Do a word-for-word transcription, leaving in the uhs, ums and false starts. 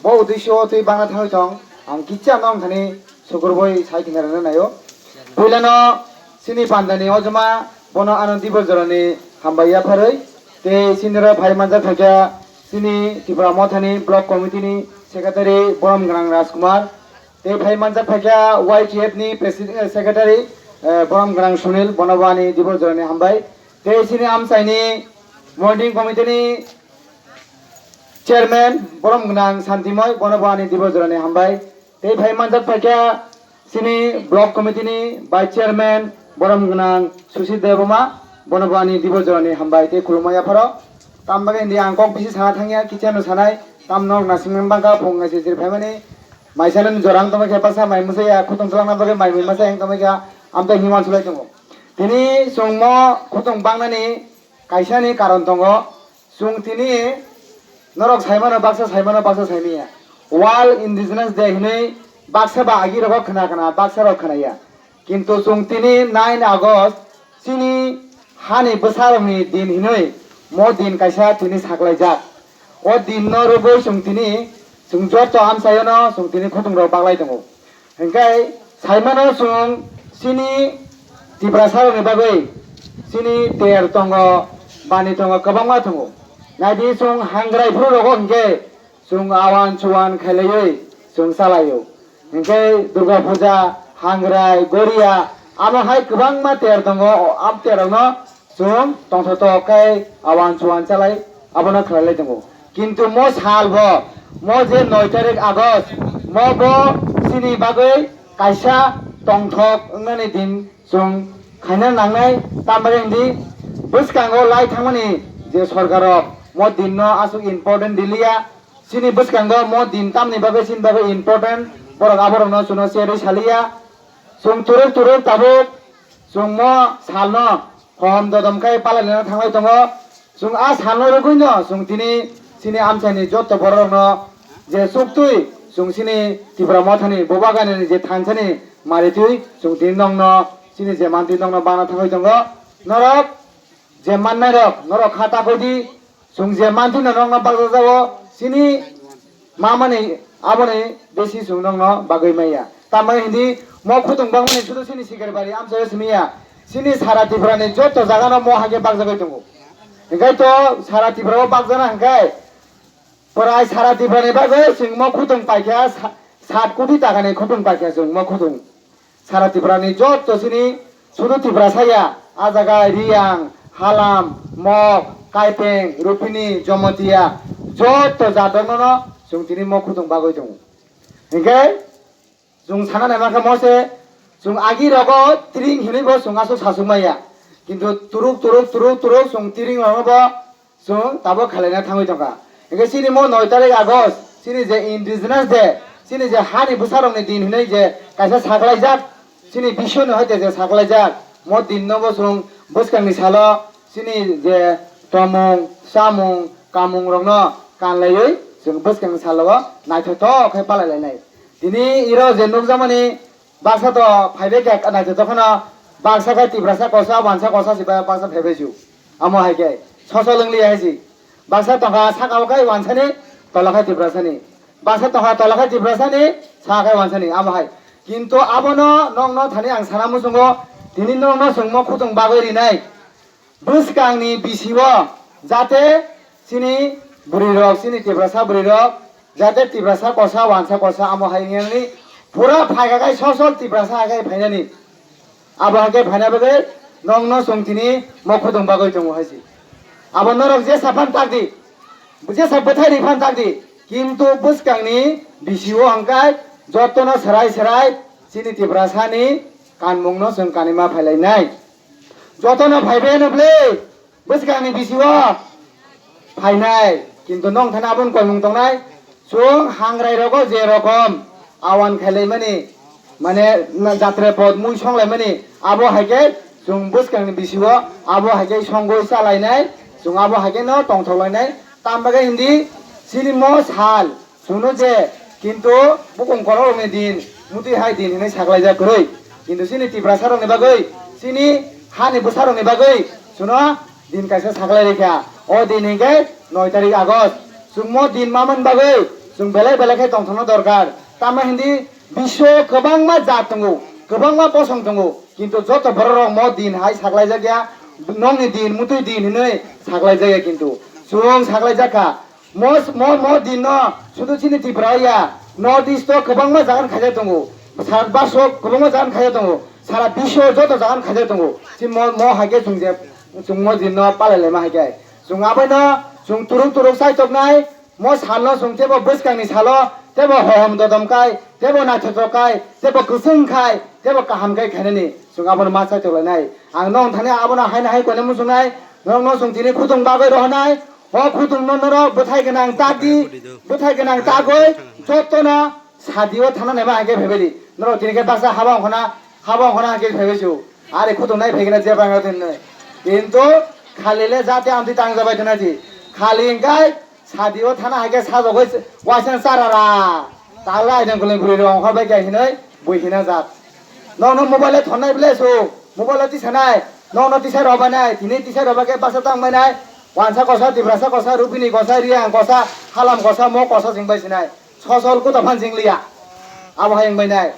Bo uddesyo twi bangna thangwi tong, ang kicha no wngthani sukurbai sai thwngna rwna naio. Puilano chini pandani ojoma bono ano dibor jorani hambai yapharwi, tei chini oro phai manjak phaikha chini Tipra Mothani Block Committee ni Secretary Borom Gwnang Rajkumar, tei phai manjak phaikha Y T F ni President, eh, Secretary, eh, Borom Gwnang Sunil, bono bo ani dibor jorani hambai, tei chini amchaini Monitoring Committee ni Chairman Borom Gwnang Santimoy, bono bo ani dibor jorani hambai. Tei phai manjak phaikha chini Block Committee ni Vice Chairman Borom Gwnang Sushil Debbarma, bono bo ani dibor jorani hambai tei khulumma yapharo. Tamni bagwi hindi ang kok bisi sana thangya, kicheno sanai, tamno nasingmani bangkha phung nai sijir phaimani, mai sanani jorang tongma khe basa mai mwsaya, khutong twlangna bagwi mai mui masa yang tongma khe amtwi himwan sulai tongo. Tini chwngmo khutong bangnani kaisani karon tongo. Chwng tini norok saimano baksa, saimano baksa saimaya. World Indigenous Day hinwi baksa ba agi rogo khna khna, baksa rok khnaya. Kintu chwng tini nine August chini hani bwsarokni din hinwi mo din kaisa tini saklaijak. O din no rwgwi chwng tini, chwng joto amchaiono chwng tini khutung rok baglai tongo. Hingkhe saimano chwng chini Tiprasa rokni bagwi chini ter tongo, bani tongo, kwbangma tongo. Naidi chwng hangrai phuru rogo hingkhe chwng awan chuan khailaiwi chwng chalaio. Hingkhe Durga Puja, hangrai, goria, amo hai kwbangma ter tongo, o am ter rokno chwng tongthok tok khe awan chuan chalai abono khlailai tongo. Kintu mo sal bo, mo je noi tarik August, mo bo chini bagwi kaisa tongthok wngnani din chwng khaina nangnai. Tamni bagwi hindi bwskango lai thangmani je sorkar rok mo din no aswk important diliya. Chini bwskango mo din tamni bagwi chini bagwi important, borok aborokno chuno cherwi saliya. Chwng turuk turuk tabuk chwng mo salno Hom dodom khe palailana thanglai tongo. Chwng a salno rwgwino chwng tini chini amchaini joto bororokno je chuktwi chwng chini Tipra Mothani Bubaganini je thansani maritwi chwng tini nokno chini je mantwi nokno bana thangwi tongo. Norok je mannairok norok kha ta koi di. Chwng je mantwino nokno bakjak jago, chini mamani aboni besi chwng nokno bagwi maya. Tamni hindi mo khutung bakmani sudu chini Sikaribari amchaio simi ya. Chini sara Tripurani joto jagano mo hai khe bakjagwi tongo. Hinkhe to sara Tripurao bakjana hinkhe prai sara Tripurani bagwi chwng mo khutung paikha sa-, sat koti takani khutung paikha chwng mo khutung. Sara Tripurani joto chini sudu Tiprasa ya, a jaga Riyang, Halam, Mok, Kaipeng, Rupini, Jomotia, joto jat rokno no chwng tini mo khutung bagwi tongo. Hinkhe chwng sana naima khe mo se chwng agi rogo tring hinwi bo chwng aswk sasuk maya. Kintu turuk, turuk, turuk, turuk chwng tring rokno bo chwng tabuk khalaina thangwi tongkha. Hinkhe chini mo noi tarik August, chini je Indigenous Day, chini je hani bwsarokni din hinwi je kaisa saklaijak, chini biswni hoite je saklaijak, mo din no bo chwng bwskangni salo chini je tomung, chamung, kamung rokno kanlaiwi chwng bwskangni salo naithothok khe palai lainai. Tini iro je nukjakmani baksa to phaibai khe naithothok kheno, baksa khe Tiprasa kosa, wansa kosa se baksa phaibai ju. Amo hai khe sosol wng liya hai si. Baksa tongkha saka o khe wansani, tola khe Tiprasani. Baksa tongkha tola khe Tiprasani, saka khe wansani, amo hai. Kintu abono nokno thani ang sana muchungo, tini nokno chwngmo khutung bagwi rinai. Bwskangni bisio jate chini bwrwirok, chini Tiprasa bwrwirok, jate Tiprasa kosa, wansa kosa, amo hai wngya wngwi pura phaikha khai sosol Tiprasa hai khai phainani. Abo hai khe phaina bagwi nokno chwng tini mo khutung bagwi tongo hai se. Abo norok jesa phan tak di, jesa bwthai ri phan tak di, kintu bwskangni bisio hwnkhe jotono swrai swrai chini Tiprasani kanmungno chwng kanima phailainai. Jotono phaibai hwno bwle bwskangni bisio phainai, kintu nong thani aboni koimung tongnai. Chwng hangrai rogo je rokom awan khailaimani, mane na jatre pod mui songlaimani, abo hai khe chwng bwskangni bisio abo hai khe songwi chalainai, chwng abo hai khe no tongthok lainai. Tam bagwi hindi chini mo sal Chwngno je, kintu bukung kokrokni din, mutwi hai din hinwi saklaijak kwrwi. Kintu chini Tiprasarokni bagwi, chini hani bwsarokni bagwi chwngno din kaisa saklai rikha. O din hinkhe noi tarik August. Chwngmo din mamani bagwi Chwng belai belai khe tongthokna dorkar. Tamo hindi biswo kwbangma jat tongo, kwbangma bosong tongo, kintu joto borok rok mo din hai saklaijakya, nokni din, mutwi din hinwi saklaijakya, kintu chwng saklaijakha. Mo, mo, mo din no sudu chini Tripura ya, North East o kwbangma jaga khaijak tongo, sara basok kwbangma jaga khaijak tongo, sara biswo joto jaga khaijak tongo. Chini mo, mo hai khe chwng je, chwng mo din no palai laima hai khe chwng abai no chwng turuk turuk chai toknai. Mo salno chwng tebo bwskangni salo, tebo hohom dodom kai, tebo naithotok kai, tebo kwchwng khai, tebo kaham khai khainani chwng abono ma chai toklanai. Ang nong thani abono haino hai koina muchungnai, nokno chwng tini khutung bagwi rohonai. O khutungno norok bwthai gwnang tagdi, bwthai gwnang tagwi jotono sadio thana naima hai khe phaibaidi. Norok tini khe baksa haba ongkhona, haba ongkhona hai khe phaibai su. Ari khutung nai phaikhe na jeba wngya tini. Kintu khali le jati amtwi tangjabai thana ji. Khali hwnkhe sadio thana hai khe sajagwi waisang charara. Tala aidang kuling bwrwi rok ongkhorbai khe hinwi bui hina jak. Nokno mobile thonnai ble su. Mobile tisanai. Nokno tisai robanai. Tini tisai roba khe baksa tangbainai. Wansa kosa, Tiprasa kosa, Rupini kosa, Riang kosa, Halam kosa, mo kosa jingbai sinai. Sosol kuta phan jingliya. Abo hai wngbainai.